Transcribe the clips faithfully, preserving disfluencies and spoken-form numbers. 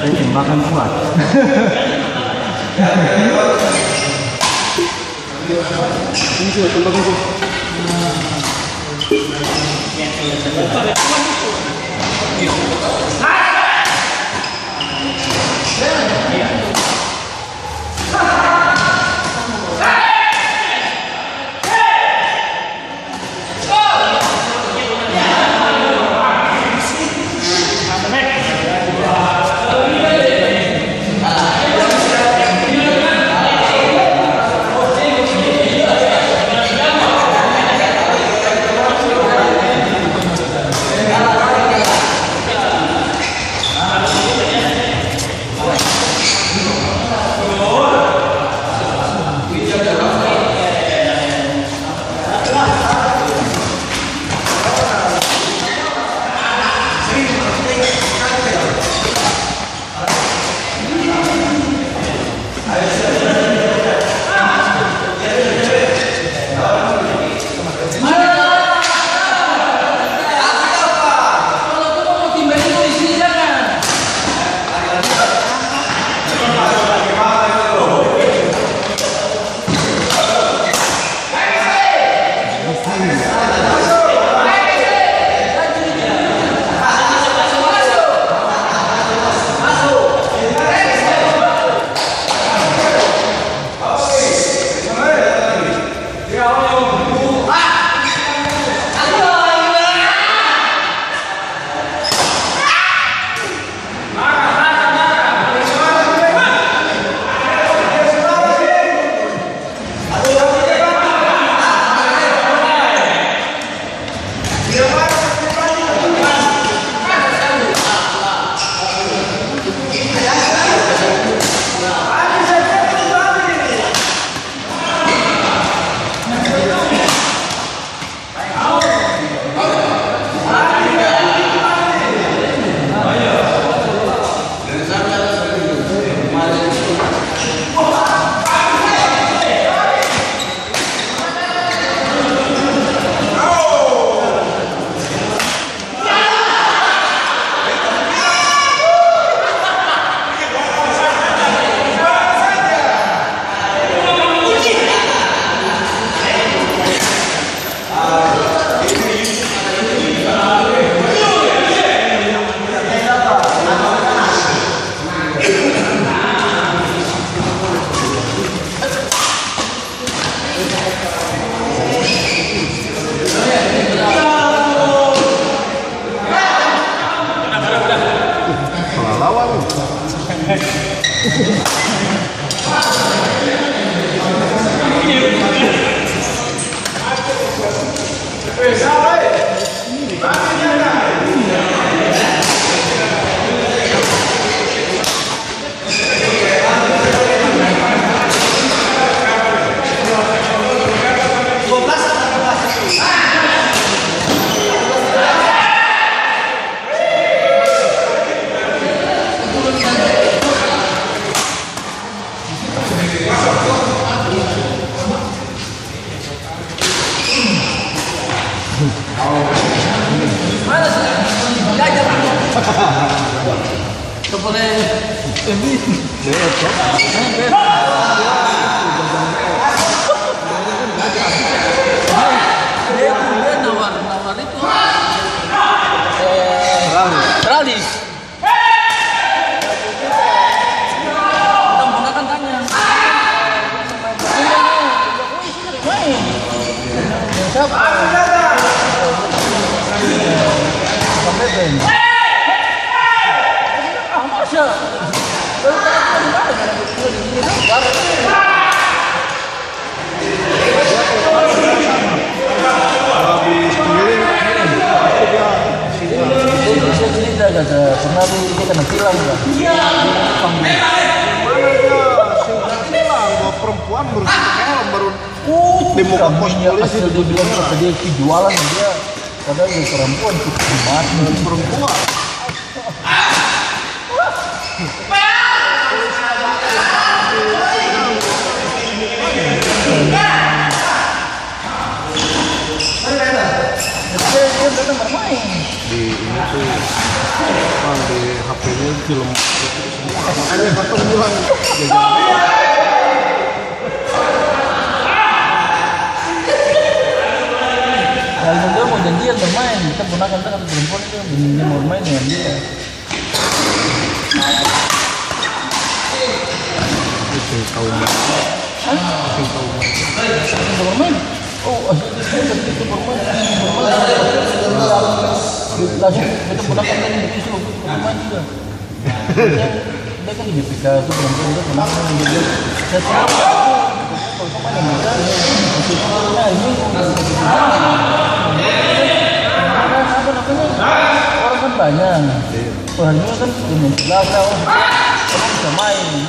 Tembakan kuat. Ini juga tembakan kuat. Dia, dia nawar, nawar itu. Eh, teralis. Teralis. Kita menggunakan tangan. Woi, siapa? Ah, masa? Uh, di muka pos polisi di Bojong Merah. Dia pi jualan dia, padahal dia perempuan, pi mati. Perempuan. Dia, dia datang bermain. Di ini tuh, Bang, di H P-nya film. Makanya katong bilang, ya jangan. Kalau dia mau janjian bermain, kita ponakan, kita kata perempuan itu, janjian bermain dengan dia. Itu tahu, Bang. Hah? Itu tahu, Bang. Itu bermain? Oh, asli itu, itu bermain, itu bermain. Langsung kita ponakan kan, itu suruh bermain juga. Dia kan di B P K tuh, perempuan itu pernah kan, dia bilang, "Saya suka, kalau kamu main yang besar, ya, masih, nah, ini, apa namanya, orang kan banyak." Iya. Wah, ini kan punya belakang, orang bisa main.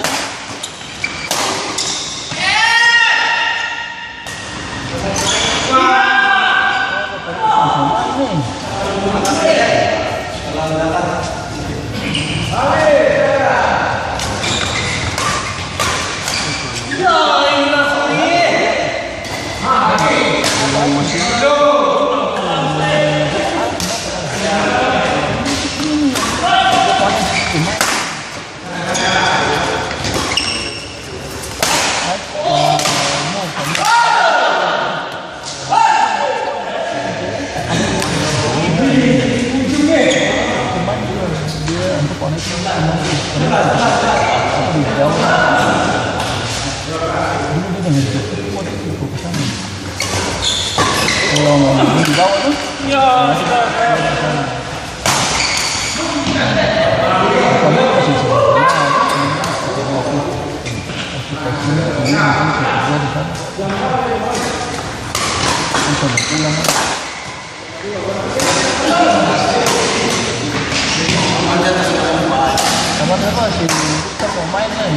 Kabarnya apa, si Victor mau main, nih?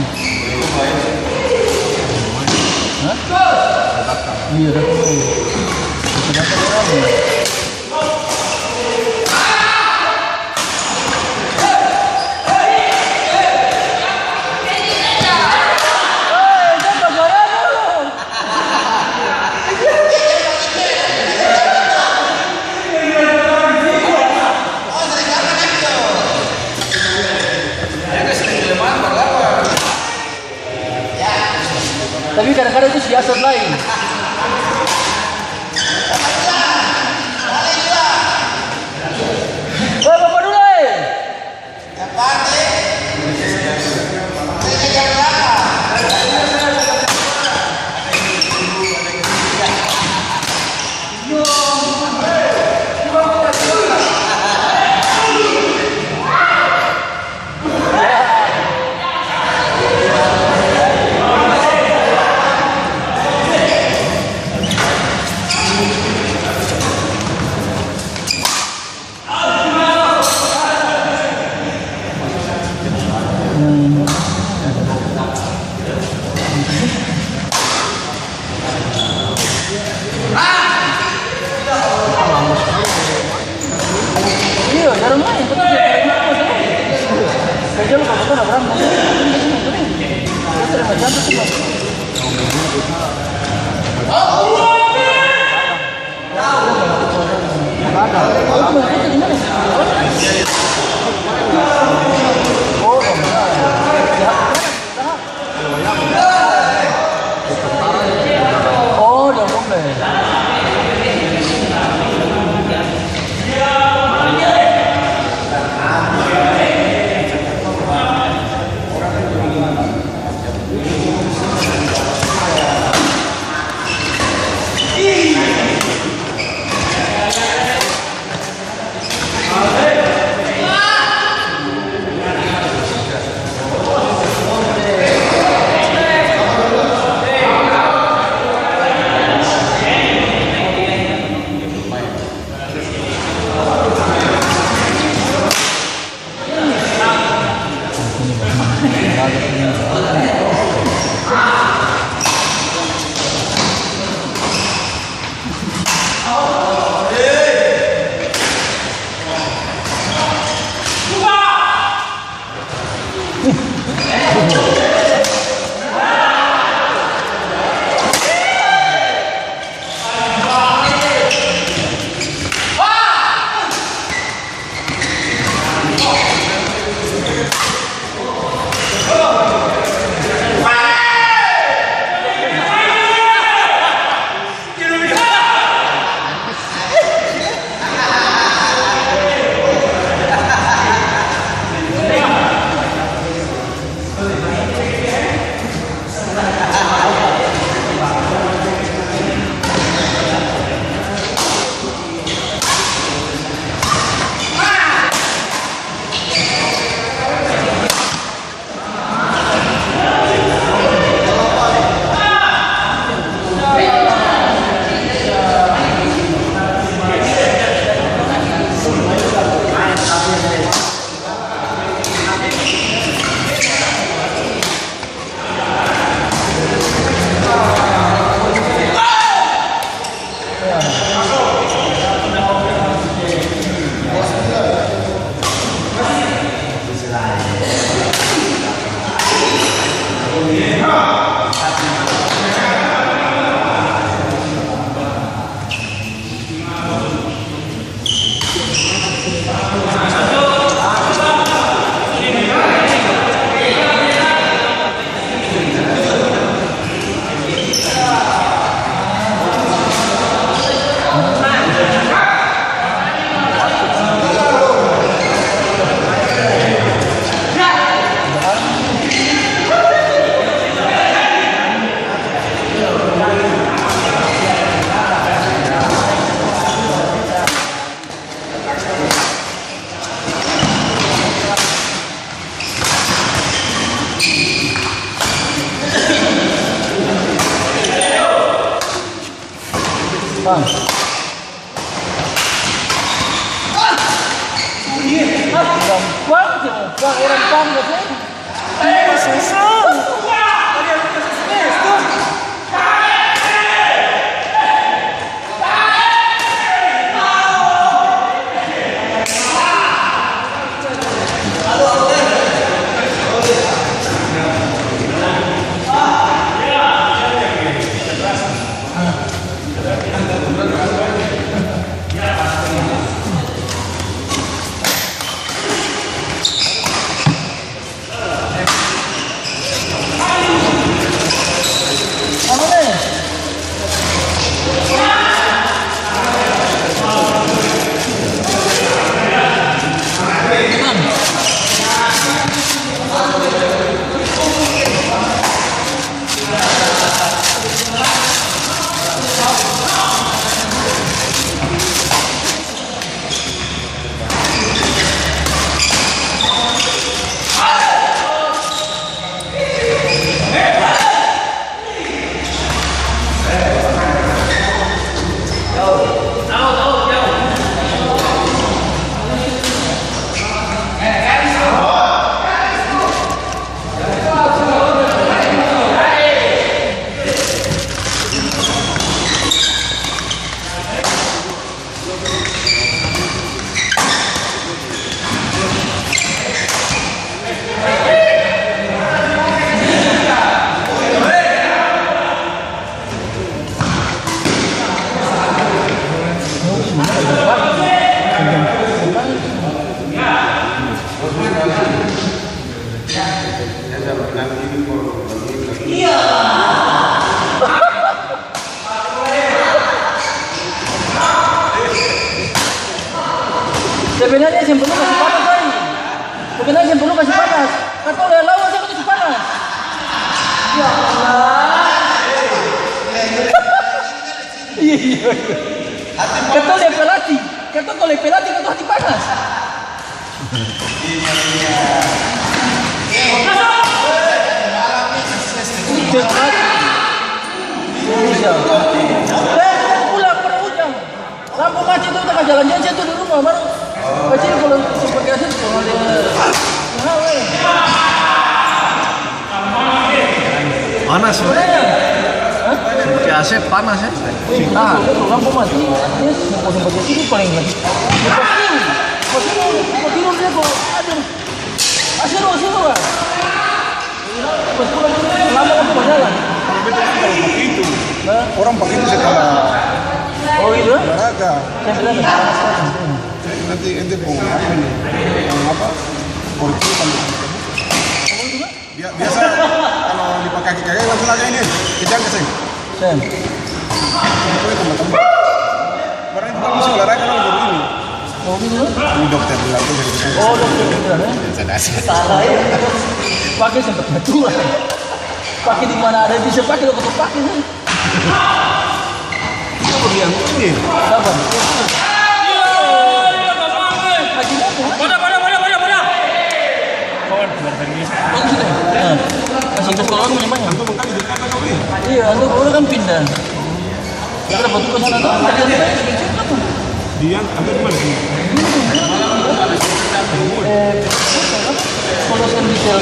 Hah? Iya, datang, nih. Bisa datang orang, nih. Tapi kadang-kadang itu si Asad lain. Woi, Bapak Dule! Iya, jarang main, tapi dia sering main, masalah. Kerja lu, kalau kata orang, dia sering, sering. Dia sering main, sering main. Bang. Bang, bang, bang, orang bang, bang. Sebenarnya seng perlu kasi panas, Rai. Sebenarnya seng perlu kasi panas. Katong lia lawan saja kasi panas. Ya Allah. Iya, iya, iya. Katong lia pelatih. Katong kalo lia pelatih, katong hati panas. Bisa. Eh, pulang, pernah ujang. Lampu mati tu, kita jalan-jalan situ di rumah, baru kecil kalau sempat kasih, kalau dia, nah, weh. Panas, ya? Hah? Seperti A C panas, ya? Weh, tahan. Betul, betul, lampu mati. Yes, mau kosong pakai sini paling lagi. Lepas tidur. Lepas tidur, lepas tidur dia tuh. Aduh. Asiru, asiru, Bang. Pas pulang, lama waktu bajalan. Kalau beta kan kalau pakai itu, hah? Orang pakai itu setelah. Oh, gitu, ya? Olahraga. Saya bilang, nanti ente pung apa ini? Pung apa? Korupsi kan. Bia-, biasa kalau dipakai kaki kanan langsung aja ini, kejang ke sini. Sen. Pokoknya tambah-tambah. Barang itu kan musti olahraga kan baru ini. Oh, gitu. Ini dokter bilang tuh dari dokter. Oh, dokter bilang, ya? Biasa dasar. Salah, ya. Pakai sempat betul. Pakai di mana ada bisa pakai, dokter pakai, sih. Siapa? Haji Mutu, kan? Bagus itu. Nah, kasih ke sekolah aku punya banyak. Iya, itu baru kan pindah. Kita dapat tugas sana tuh, tadi ada. Dia, apa, di mana? Eh, sekolah kan di sel.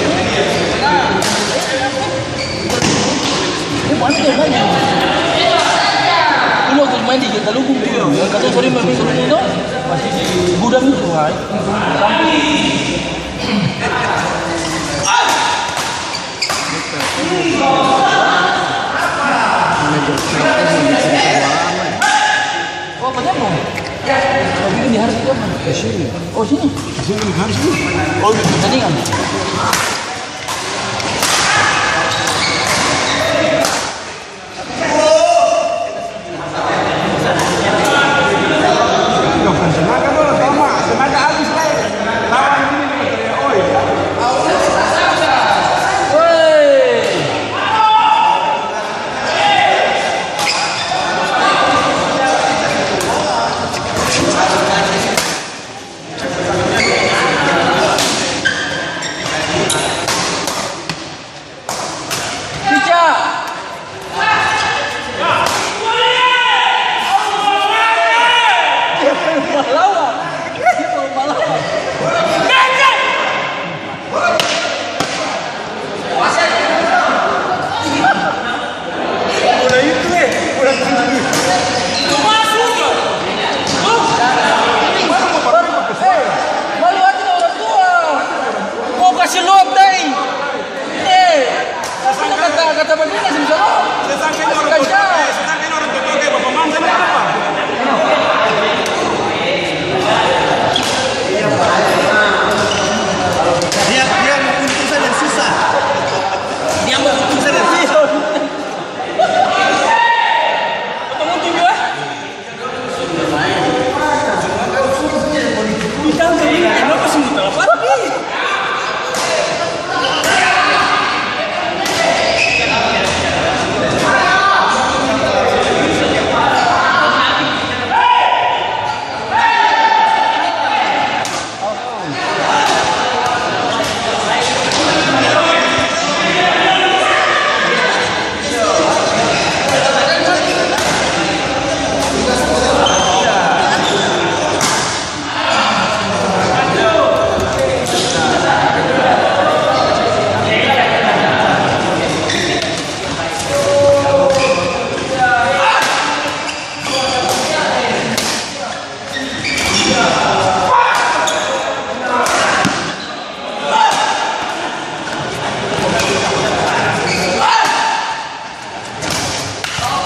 Dia mana dia, mana? Dulu waktu main di Geluguk tuh, yang katanya sering main Geluguk tuh, masih di gudang itu, hai. Oh, apa nyambung? Oh, bikin di hari itu apa? Di sini. Oh, sini? Di sini, di hari sini. Oh, di pertandingan.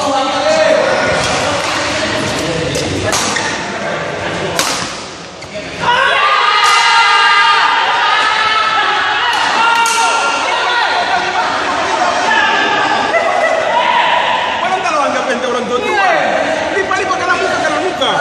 Orang kalau anggap ente orang tua-tua, lipa-lipa kanan muka, kanan muka.